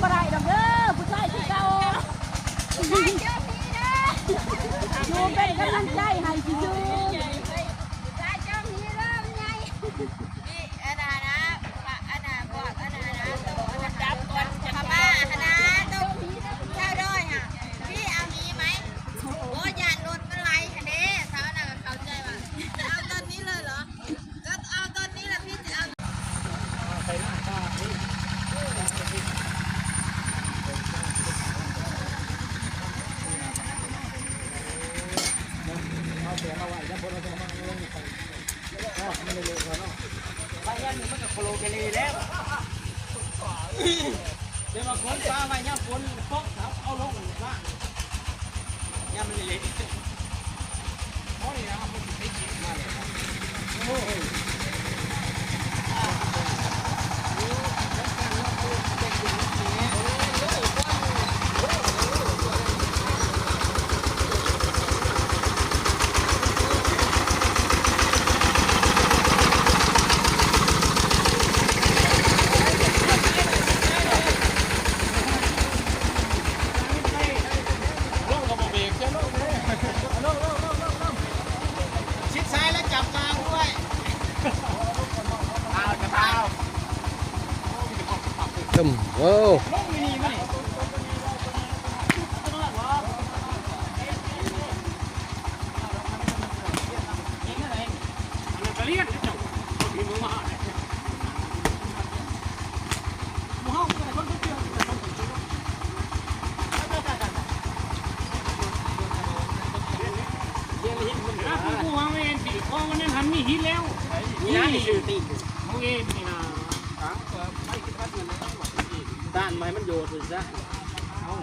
ບໍ່ໄດ້ດອກເດີ ຜູ້ຊາຍຄືເກົ່າ ຢູ່ເປັນກຳລັງໃຈໃຫ້ຊື່ໆ ຜູ້ຊາຍເຈົ້າມີເດີແມ່ໃຫຍ່ ນີ້ອັນນັ້ນນະ ອັນນັ້ນພວກອັນນັ້ນນະ ໂຕອັນນັ້ນນະ ພະມ້າຫັ້ນນະ ໂຕຊາວດອຍຫັ້ນ ພີ່ເອົາມີໄໝ? ໂອ້ ຢ້ານລົດມັນໄຫຼຫັ້ນເດ້ ຊາວນັ້ນກໍເຂົ້າໃຈວ່າ ຈະເອົາຕອນນີ້ເລີຍເຫລອ? ກໍເອົາຕອນນີ້ລະພີ່ ຈະເອົາ ໄປອັນນີ້ມັນກໍໂຄໂລເກເລແລ້ວ ແຕ່ວ່າຄົນປາໄວ້ຍາມຝົນຕົກ ເອົາລົງ ຍາມມັນເລະ ໂອ້ຍ ເອົາໄປຕິດມາເລີຍ ໂອ້ຍ ชิดซ้ายแล้วจับกลางด้วย ตึม โอ้ ต้ານໄມ້ມັນໂຍດ ເອີ ເອົາ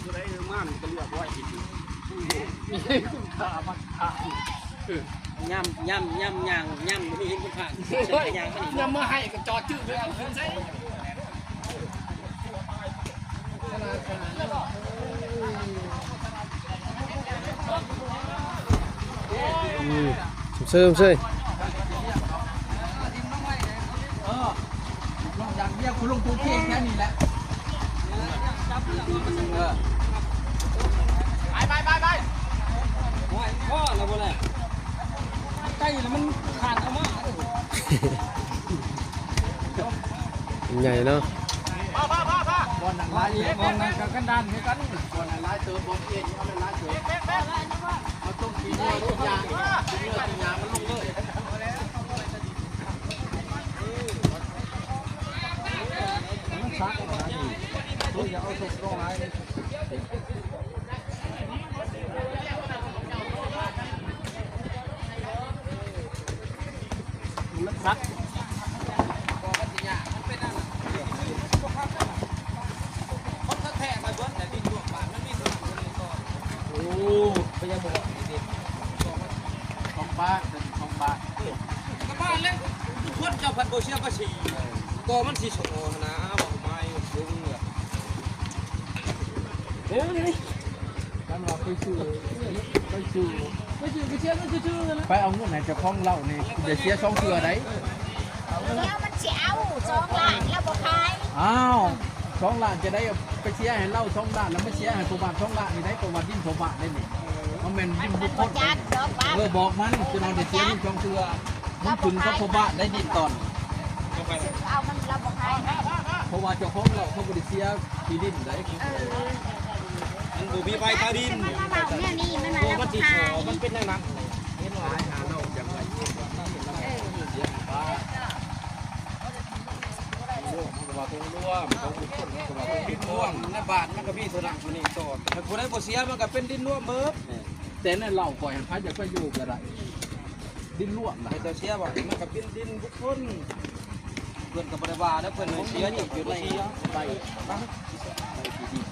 ຜູ້ໃດເອີ ມານີ້ກໍເລືອກໄວ້ ຂ້າມັນຂ້າ ເອີ ຍຳ ຍຳ ຍຳຍ່າງ ຍຳບໍ່ມີເຫັນຄົນຜ່ານ ໂອ້ຍ ຍ່າງມານີ້ ຍຳມາໃຫ້ກໍຈອດຈື່ເລີຍ ເອົາຂຶ້ນໃສ່ ອືມ ເຊີຍ ເຊີຍ ເອີ ລົງຢ່າງດຽວ ຄືລົງໂຕເກງແຄ່ນີ້ແຫຼະ ເອີ ໄປ ໄປ ໄປ ໄປ ໂອ້ຍ ພໍແລ້ວບໍ່ແຫຼະ ໄກແລ້ວມັນຂາດອອກມາ ໃຫຍ່ເນາະ ບ່ອນນັ້ນຫຼາຍ ບ່ອນນັ້ນກໍກັນດານຄືກັນ ບ່ອນນັ້ນຫຼາຍເຕີບ ບ່ອນເອງເອົາຫຼາຍເຕີບ ເອົາຕົງຂີ້ເຫຍື້ອຂີ້ຢາງ ຂີ້ເຫຍື້ອຂີ້ຢາງມັນລົງເລີຍ ມັນສັກຫຼາຍ ໂອ້ຍ ຢ່າເອົາຕົງຫຼາຍ. ມັນສັກ ມັນເປັນອັນນັ້ນ ຄົນແທ້ໆ ຂ້ອຍເບິ່ງແຕ່ດິນລວກບາດ ມັນມີສ່ວນນັ້ນສ່ວນນີ້ຕໍ່ ໂອ້ ພະຍາມອງນີ້ເດ້ ຂອງບ້ານ ເປັນຂອງບ້ານ ກະບ້ານແລ້ວ ທຸກຄົນເຈົ້າພັດບໍ່ເສຍພາສີ ກໍມັນຊິສໍ່ຫັ້ນນາ ເວົ້າມາຢູ່ສູງ ເອີ ຄັນວ່າໄປຊື້ ໄປຊື້ ໄປຊື້ກໍເສຍເງິນຊື່ໆ ນັ້ນແຫຼະ ໄປເອົາເງິນໃຫ້ເຈົ້າຂອງເຫຼົ້ານີ້ ຊິໄດ້ເສຍສອງເທື່ອໃດ໋ ແລ້ວມັນຊິເອົາສອງລ້ານ ລາວບໍ່ຂາຍ ອ້າວ ສອງລ້ານຈັ່ງໃດ ໄປເສຍໃຫ້ລາວສອງລ້ານ ແລ້ວມາເສຍໃຫ້ພໍ່ບ້ານສອງລ້ານນີ້ໃດ໋ ເພາະວ່າດິນພໍ່ບ້ານເດ້ນີ້ ເອີ ມັນແມ່ນດິນບຸກຄົນ ເອີ ບອກມັນ ຈະນອນໄດ້ເສຍເງິນສອງເທື່ອ ມັນຂຶ້ນກັບພໍ່ບ້ານໄດ໋ດິນຕອນ ເອົາມັນລາວບໍ່ຂາຍ ເພາະວ່າເຈົ້າຂອງເຫຼົ້າເຂົາບໍ່ໄດ້ເສຍທີ່ດິນໃດ໋ ເອີ ມັນບໍ່ມີໃບຕາດິນ ມັນມາເວົ້າແນວນີ້ ມັນວ່າລາວບໍ່ຂາຍ ມັນເປັນແນວນັ້ນ ເຫັນວ່າຂາຍຫາເຫຼົ້າຈັ່ງໄດ້ ເອີ ເສຍບ້ານ ລວມ ເຂົາກໍວ່າຕົງລວມ ເຂົາກໍວ່າຕົງດິນລວມ ໃນບ້ານມັນກໍມີເທົ່ານັ້ນເທົ່ານີ້ຕໍ່ ຖ້າຜູ້ໃດບໍ່ເສຍມັນກໍເປັນດິນລວມເບິດ ແຕ່ໃນເລົ່າຂ້ອຍຫັ້ນ ໃຜຢາກໄປຢູ່ກໍໄດ້ ດິນລວມນະ ໃຫ້ເຈົ້າເສຍວ່າມັນກໍເປັນດິນບຸກຄົນ ເພິ່ນກໍບໍ່ໄດ້ວ່າແລ້ວ ເພິ່ນໃຫ້ເສຍ ເຈົ້າກໍບໍ່ເສຍ ໃບ ໃບທີ່ດິນ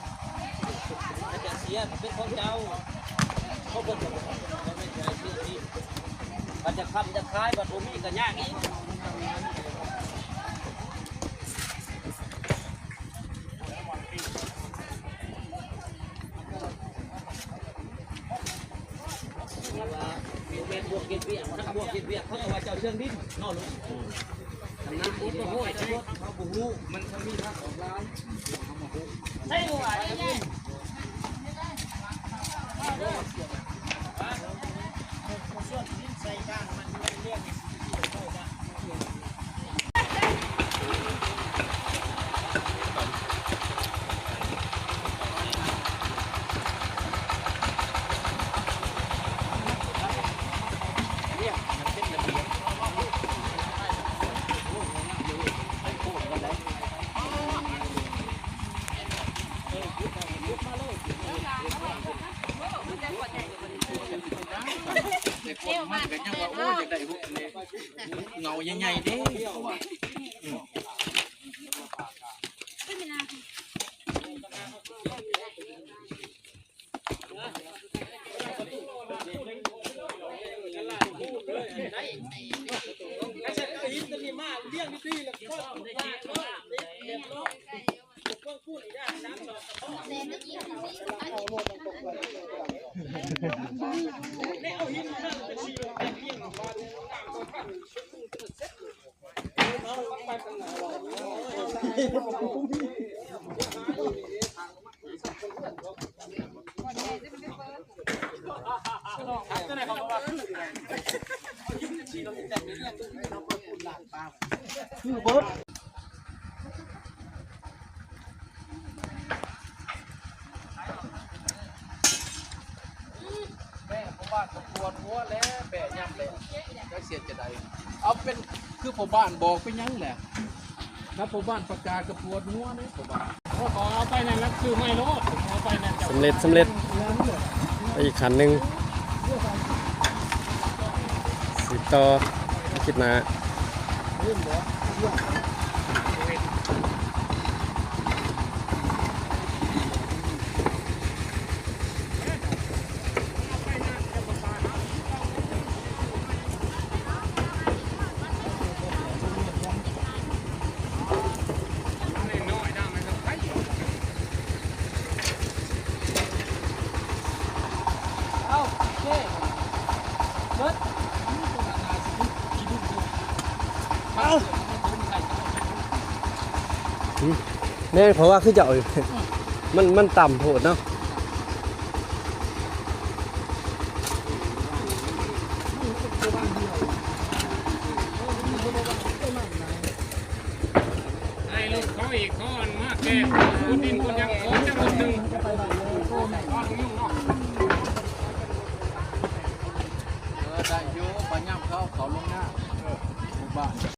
ໃຫ້ເຈົ້າເສຍກໍເປັນຂອງເຈົ້າ ເຂົາເພິ່ນກໍບໍ່ ບໍ່ແມ່ນໃຫ້ເສຍທີ່ ບັດຈະຄ້ຳຈະຂາຍ ບັດບໍ່ມີກໍຍາກອີກ ວ່າແມ່ນພວກເຮັດວຽກ ພວກເຮັດວຽກ ເຂົາກໍວ່າເຈົ້າເຊື່ອງດິນເນາະ ລຸງ. ນະ ເຮົາບໍ່ຮູ້ ມັນມີທາງອອກຫຼາຍ ເຮົາບໍ່ຮູ້. ແຕ່ກ່ອນມາກໍຍັງວ່າ ໂອ້ຍ ຢາກໄດ້ເຫງົາໃຫຍ່ໆເດ້ ເຂົາວ່າ. ແມ່ພໍ່ບ້ານກໍປວດຫົວແຫຼະ ແປຍາມແລງ ຈັກເຮັດຈັ່ງໃດ. ເອົາ ເປັນຄືພໍ່ບ້ານບອກ ເປັນຫຍັງແຫຼະ ຖ້າພໍ່ບ້ານປະກາດກໍປວດຫົວເດ້ພໍ່ບ້ານ. ເຂົາເອົາໄປນັ້ນລະ ຊື້ໃໝ່ໂລດ ເອົາໄປນັ້ນ. ສຳເລັດ ສຳເລັດ ໄປອີກຂັ້ນໜຶ່ງ ສືບຕໍ່ຄລິບໜ້າ. ແມ່ນ ເພາະວ່າຄືເຈົ້າ ມັນ ມັນຕ່ຳໂພດເນາະ. ໃຫ້ລົດເຂົາອີກ ເຂົາອັນມາແກ່ຂຸດດິນຂຸດຫຍັງ ຂໍຈັກລົດໜຶ່ງ ຂໍໜຶ່ງເນາະ. ເອີ ໄດ້ຢູ່ ໄປຍາມເຂົາ ເຂົາລົງນາ ເອີ ໝູ່ບ້ານ.